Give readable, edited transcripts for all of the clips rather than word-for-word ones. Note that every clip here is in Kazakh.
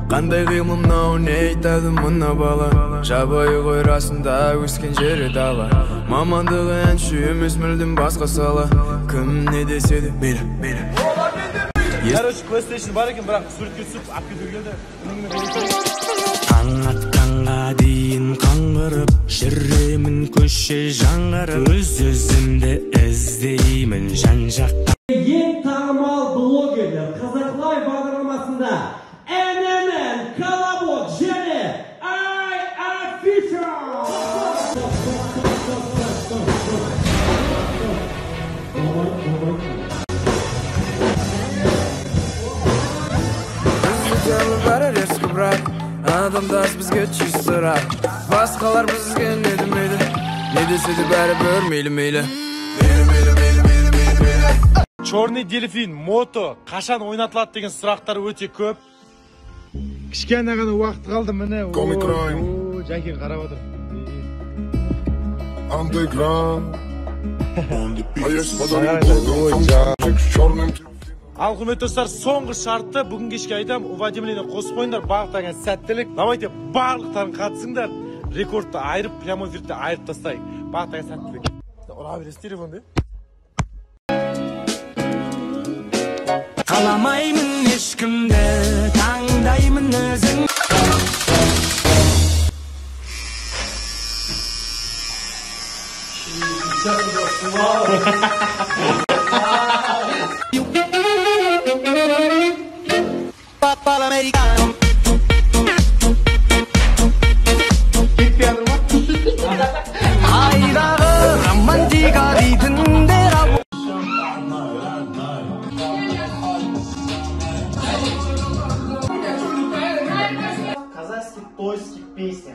Қандай қимыл мынау, не айтады мына бала? Жабайы ғой расында, өскен жері дала. Мамандығы әнші емес, мүлдем басқа сала. Кім не десе де мейлі, мейлі. Короче, PlayStation бар екен, бірақ суретке түсіп алып кетуге келді. Таң атқанға дейін қаңғырып жүремін көше жаңғырып, өз өзімді іздеймін жан жақта. Ең танымал блогерлер Қазақ Лайв бағдарламасында ННН, Колобок және Ай Official. Бәрі резко, брат. Адамдар бізге чисто рап. Басқалар бізге не демейді. Не десе де бәрібір мейлі, мейлі. Мейлі, мейлі, мейлі, мейлі, мейлі, мейлі. Черный дельфин, мото қашан ойнатылады деген сұрақтар өте көп. Кішкене ғана уақыт қалды, міне. О, Жәкен қарап отыр. Underground. Ал құрметті достар, соңғы шартты бүгін кешке айтам, уведомление қосып қойыңдар, барлықтарыңа сәттілік. Давайте барлықтарың қатысыңдар, рекордты айырып, прямой эфирді айырып тастайық. Барлықтарыңа сәттілік. Ұра бересің телефонды. Қаламаймын ешкімді, таңдаймын өзің. Айдағы романтика дейтіндер ау. Казахский тойский песня.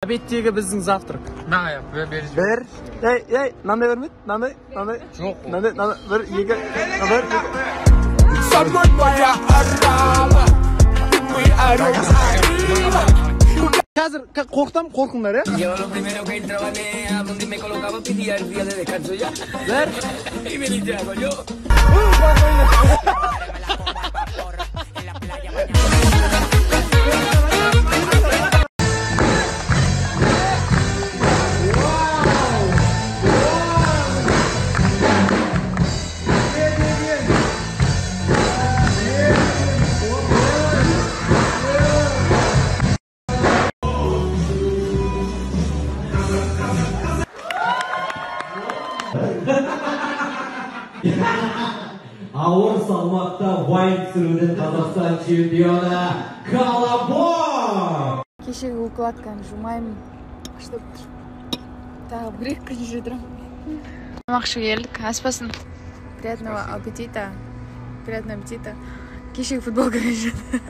Обедтегі біздің завтрак. Бір, ей, ей, мынандай бар ма еді? Мынандай, мынандай. Жоқ. Мынандай, мынандай, бір, екі, бір, екі. Со мной моя арава, мы орем. Қазір қорқытамын, қорқыңдар, иә? Yo lo primero que entraba a donde me colocaba pedía el día de descanso ya. Бір. Y me limpiaba yo. Ауыр салмақта вайн түсіруден Қазақстан чемпионы Колобок! Кешегі укладканы жумаймын, чтобы тағы бір-екі күн жүре тұрамын. Тамақ ішуге келдік, ас болсын. Приятного аппетита. Приятного аппетита. Кешегі футболкамен жүрді.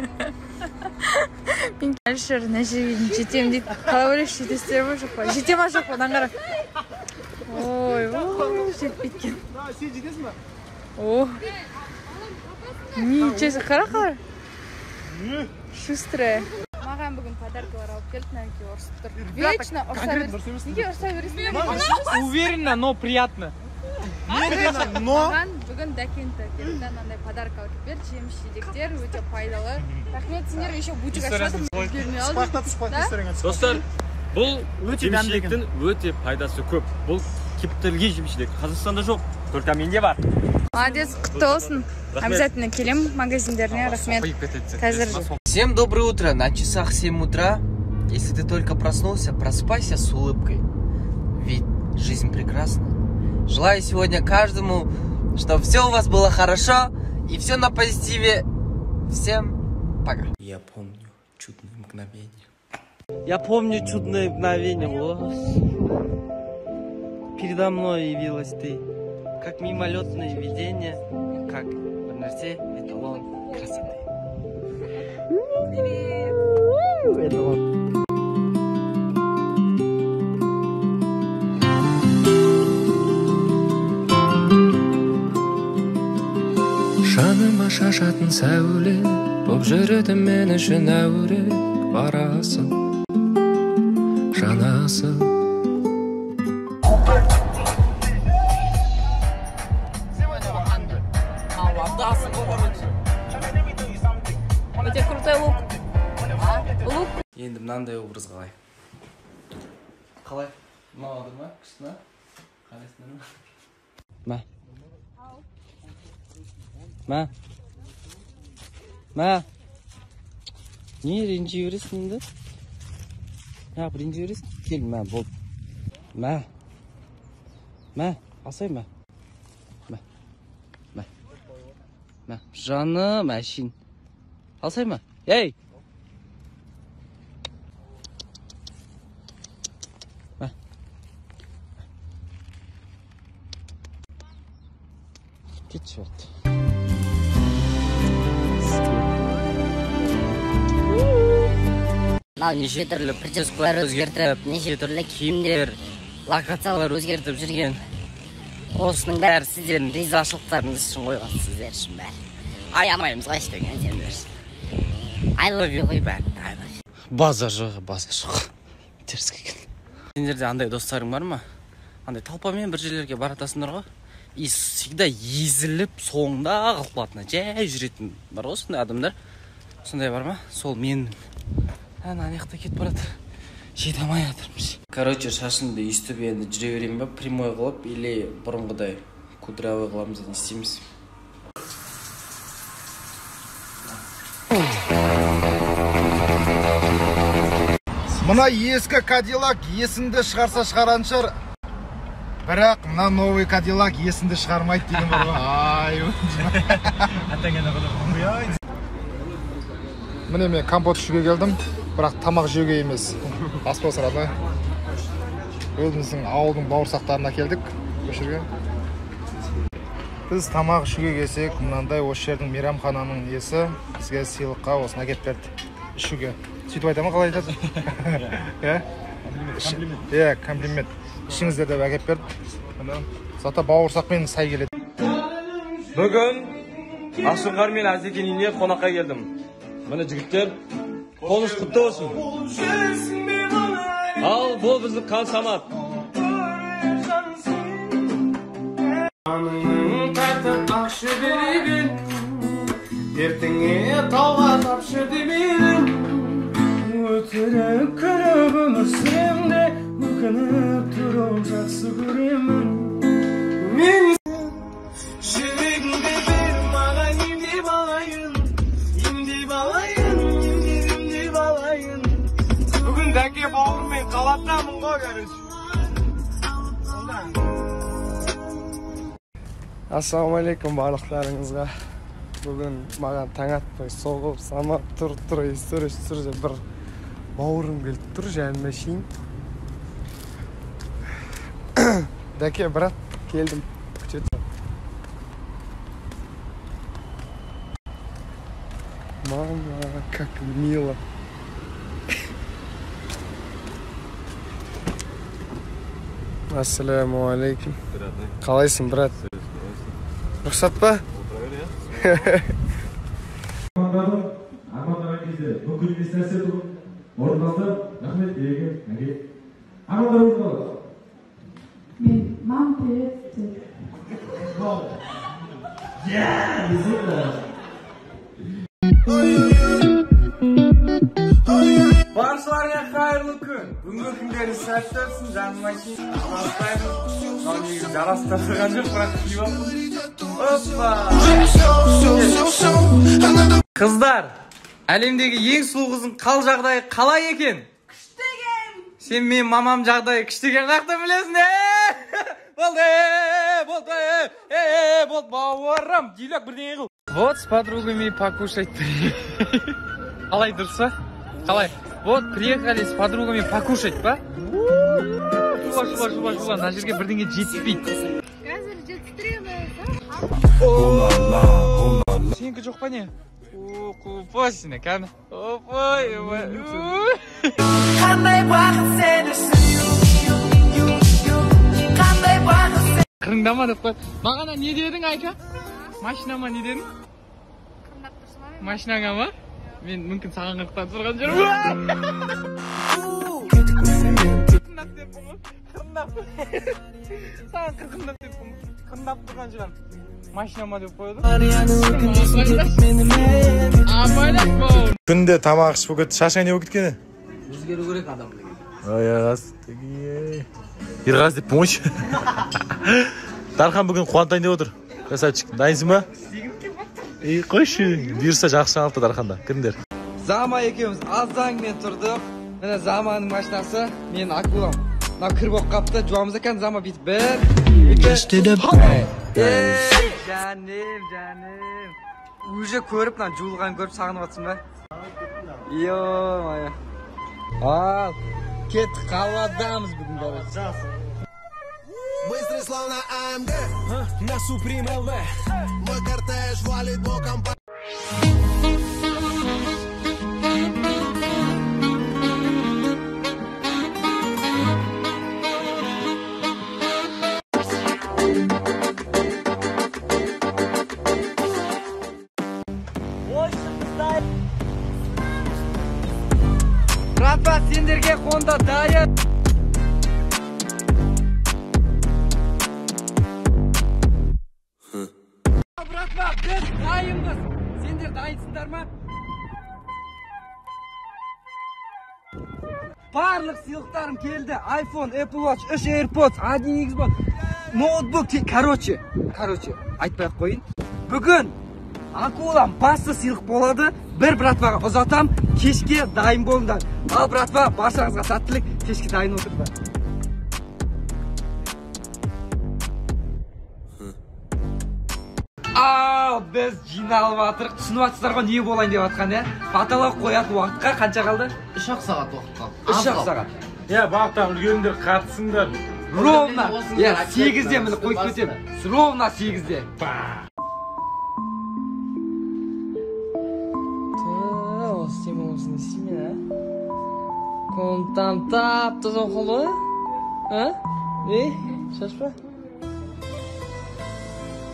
Мен Әлішер мына жерге дейін жетемін дейді. Қалай ойлайсыз, жетесіздер ма жоқ па? Жете ма жоқ па? Мынаны қара. Ой, ой, жетпейді екен. Сен жетесің ба? О, ничего себе, қара қара. Шустрая. Маған бүгін подаркалар алып келді, мына екеуі ұрысып тұр. Вечно ұрса бересің. Неге ұрса бересің? Уверенно, но приятно. Уверенно, но... Маған бүгін Дәкен келді, мынандай подарка алып берді, жеміс жидектер өте пайдалы. Рахмет, сендер еще бутик ашып жатыр. Достар, бұл жеміс жидектің өте пайдасы көп. Бұл кептірілген жеміс жидек. Қазақстанда жоқ, только менде бар. Молодец, құтты болсын. Обязательно келем магазиндеріне, рахмет. Қазір. Всем доброе утро. На часах 7 утра. Если ты только проснулся, просыпайся с улыбкой. Ведь жизнь прекрасна. Желаю сегодня каждому, чтобы все у вас было хорошо и все на позитиве. Всем пока. Я помню чудное мгновение. Я помню чудное мгновение. Передо мной явилась ты, как мимолетное видение, как в нәрсе эталон красоты. Привет! Эталон. Шашатын сәуле боп жүреді мен үшін әуре, барасың, жанасың. У тебя крутой лук. Лук. Енді мынандай образ қалай? Қалай? Ұнап ма? Күшті ма? Қалайсыңдар ма? Мә. Мә. Мә. Не ренжи бересің енді? Неғып ренжи бересің? Кел, мә, болды. Мә. Мә, алсай мә. Мә. Мә. Мә. Жаным, әшейін. Алсай ма? Ей! Мә. Кетші вот. Мынау неше түрлі прическалар өзгертіп, неше түрлі киімдер, локациялар өзгертіп жүрген. Осының бәрі сіздердің ризашылықтарыңыз үшін қойған, сіздер үшін бәрі. Аямаймыз ғой ештеңе сендер. I love you ғой бәрі. Базар жоқ, базар жоқ. Теріс екен. Сендерде андай достарың бар ма? Андай толпамен бір жерлерге баратасыңдар ғой. И всегда езіліп соңында қалып қалатын, жай жүретін бар ғой сондай адамдар. Сондай бар ма? Сол мен. Ана аяқта кетіп барады. Жете алмай жатырмыз. Короче, шашымды өйстіп енді жүре берейін ба, прямой қылып или бұрынғыдай кудрявый қыламыз, не істейміз? Мына ескі Кадиллак есіңді шығарса шығаратын шығар. Бірақ мына новый Кадиллак есіңді шығармайды деген бар ғой. Ай, міне мен компот ішуге келдім, бірақ тамақ жеуге емес. Ас болсын, родной. Өзіміздің ауылдың бауырсақтарын әкелдік осы жерге. Біз тамақ ішуге келсек, мынандай осы жердің мейрамхананың иесі бізге сыйлыққа осыны әкеліп берді ішуге. Сөйтіп айта ма, қалай айтады? Иә? Иә, комплимент. Ішіңіздер деп әкеліп берді. Зато бауырсақпен сай келеді. Бүгін Ақшыңқар мен Әзекең үйіне қонаққа келдім. Міне жігіттер, қоныс құтты болсын. Ал бұл біздің Қан Самат. Ертеңе тауға тапшы демедің. Өтірік күліп өмір сүрем де, өкініп тұрып жақсы көремін. Мен жүрегімді бер маған, емдеп алайын, емдеп алайын, емдеп алайын. Бүгін Дәке бауырыммен қалатамын ғой, короче. Ассалаумағалейкум барлықтарыңызға. Бүгін маған таң атпай соғып, самап тұр, тұр, история түсір деп бір бауырым келіп тұр, жаныма шейін. Дәке, брат, келдім. Күте тұр. Мама, как мило. Ассалаумағалейкум. Қалайсың, брат? Рұқсат па? Армандаған кезде мүмкін емес нәрсе тұғын орындалды. Рахмет, еге, әке. Армандар орындалды. Мен мам привет деп. Баршаларыңа қайырлы күн. Бүгінгі күндері сәтті өтсін, жаным әшейін. Бастаймыз. Мынау негізі жарастырған жоқ, бірақ киіп алыппын. Опа! Қыздар, әлемдегі ең сұлу қыздың қал жағдайы қалай екен? Күшті екен. Сен мен мамам жағдайы күшті екен, қаяқтан білесің? Болды, болды, болды, бауырым, делек бірдеңе қыл. Вот с подругами покушать. Қалай, дұрыс па? Қалай? Вот приехали с подругами покушать, па? Шуба, шуба, шуба, шуба, мына жерге бірдеңе жетіспейді. Қазір жетістіреміз. Сенікі жоқ па не? Қупосина, кәні. Опай, ой. Қандай бақыт сені сүю, қандай бақыт сені. Қырыңдама деп қой. Бағана не дедің, Айка? Машинама не дедің? Машинаңа ма? Мен мүмкін саған қырықтан тұрған жүрмін. Саған қырқындап деп қырындап тұрған шығар. Машинама деп қойды. Күнде тамақ ішіп кетті. Шашыңа не болып кеткені? Өзгеру керек адам деген. Ой, Ерғаз деп помочь. Дархан бүгін қуантайын деп отыр. Красавчик, дайынсың ба? Ей, қойшы. Бұйырса жақсы жаңалық та Дарханда. Кіріңдер. Зама екеуміз азанмен тұрдық. Міне Заманың машинасы, менің акулам. Мынау кір болып қапты, жуамыз екен. Зама бүйтіп бір, екі, ей, жаным, жаным. Уже көріп, мына жуылғанын көріп сағынып жатсың ба? Ё-моё. Ал, кеттік, қаладамыз бүгін, короче. Быстрый, словно АМГ, на Суприм ЛВ. Мой кортеж валит боком. Братва, сендерге қонда дайын. Братва, біз дайынбыз. Сендер дайынсыңдар ма? Барлық сыйлықтарым келді. iPhone, Apple Watch, 3 AirPods, 1 Xbox, ноутбук. Короче, айтпай ақ қояйын. Бүгін акулам басты сыйлық болады. Бір братваға ұзатам, кешке дайын болыңдар. Ал братва, баршаңызға сәттілік, кешке дайын отырыңдар. Ал біз жиналып жатырық. Түсініп жатсыздар ғой не болайын деп жатқан, иә? Потолок қоятын уақытқа қанша қалды? 3-ақ сағат уақыт қалды. 3-ақ сағат. Иә, бақтан үлгеріңдер, қатысыңдар. Ровно, иә, 8-де міне қойып кетемін. Ровно 8-де. Осы тема болсын не істеймін, а? Комнатам тап-таза болып қалды ғой, а? Ей, шашпа.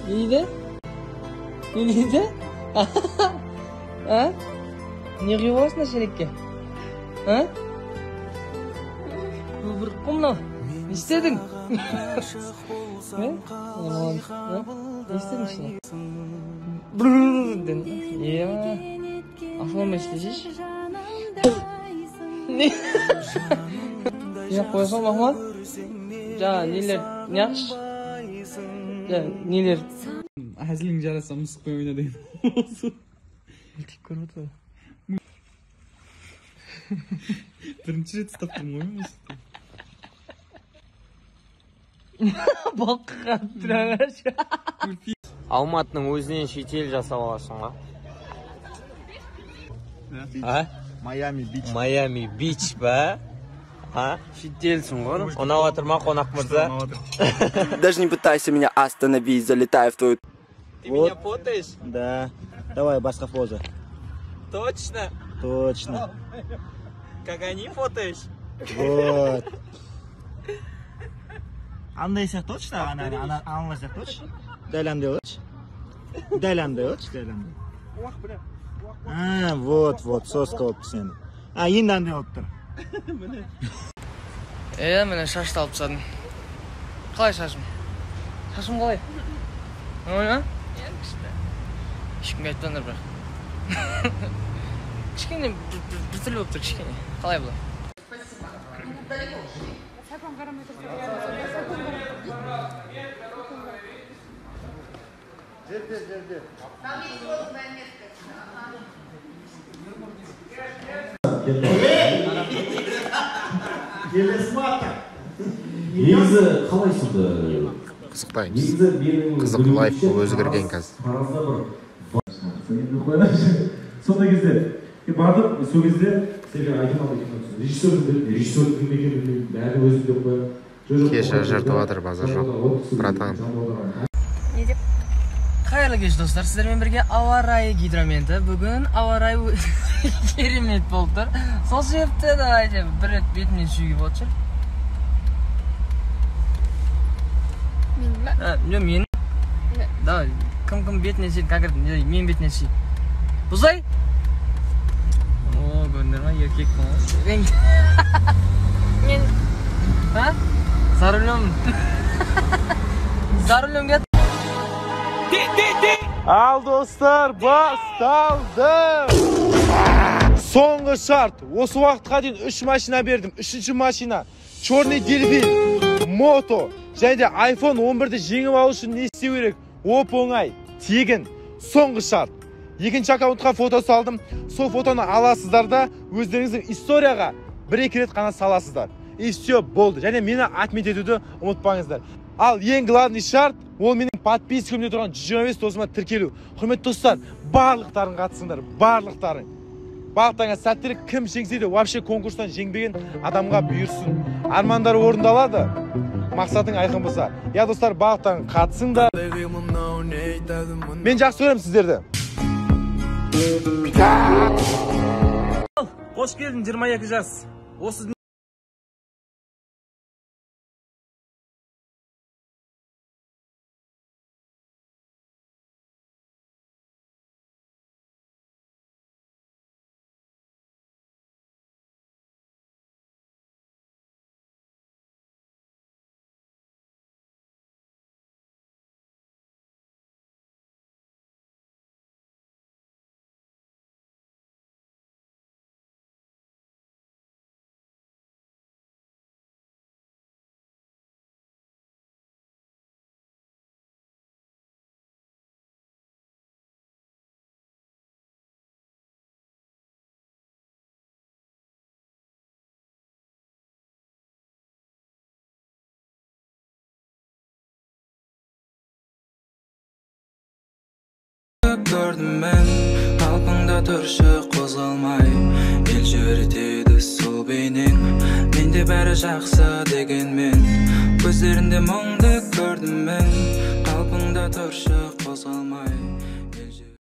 Не дейді? Не дейді? А? Не құйып аласың шелекке? А? Көбірік қой мынау. Не істедің? Не істедің ішіне? Е, ашуланбай істесейші. Не? Не қоя сал, Махмат? Жаңа нелер, неғыш? Жаңа нелер? Әзілің жараса мысықпен ойна деген осы. Мультик көріп отыр. Бірінші рет ұстап тұрмын ғой мысықты. Баққа тұра. Алматының өзінен шетел жасап аласың ғой. А? Майами Бич. Майами Бич ба? А? Шетелсің ғой. Ұнап жатыр ма, қонақ мырза? Даже не пытайся меня остановить, залетаю в твою... Ты меня фотоешь? Да. Давай, басқа поза. Точно? Точно. Как они фотоешь? Вот. Андай сияқты точно, аналар сияқты точно. Дәл андай болшы. Дәл андай болшы, дәл андай. А, вот, вот, соска болып сені. А, енді андай болып тұр. Е, міне шашты алып тастадым. Қалай шашым? Шашым қалай? Нормально ма? Иә, күшті. Ешкімге айтпаңдар бірақ. Кішкене біртүрлі болып тұр, кішкене. Қалай бұлай? Жерде, жерде. Келесі марта. Негізі қалай сонда? Қызықтаймыз. Қызық лайф өзгерген қазір. Сондай кезде бардым, сол кезде сендер айтып алды екен. Режиссердің кім екенін білмеймін, бәрі өзім деп қоямын. Кеш жыртып жатыр, базар жоқ, братан. Не деп? Қайырлы кеш, достар, сіздермен бірге ауа райы гидроменті. Бүгін ауа райы керемет болып тұр. Сол себепті давайте бір рет бетімнен сүюге болады шығар. Мен ба? Жоқ, мен. Давай, кім кім бетінен сүйді, конкретно мен бетінен сүй. Бұзай. О, көрдіңдер ма, еркекпін ғой. Мен А? За рулем. За рулем кет. Ал достар, басталды. Соңғы шарт. Осы уақытқа дейін 3 машина бердім. 3-ші машина Черный дельфин, мото және де iPhone 11-ді жеңіп алу үшін не істеу керек? Оп-оңай, тегін. Соңғы шарт. Екінші аккаунтқа фото салдым. Сол фотоны аласыздар да өздеріңіздің историяға бір-екі рет қана саласыздар. И все, болды. Және мені отметь етуді ұмытпаңыздар. Ал ең главный шарт, ол менің подпискамда тұрған 125 досыма тіркелу. Құрметті достар, барлықтарың қатысыңдар, барлықтарың. Барлықтарыңа сәттілік. Кім жеңсе де вообще конкурстан жеңбеген адамға бұйырсын. Армандар орындалады, мақсатың айқын болса. Я достар, барлықтарың қатысыңдар. Мен жақсы көремін сіздерді. Қош келдің, 22 жас. Осы көрдім мен, қалпыңда тұршы қозғалмай, елжіретеді сол бейнең. Менде бәрі жақсы дегенмен, көздерінде мұңды көрдім мен, қалпыңда тұршы қозғалмай.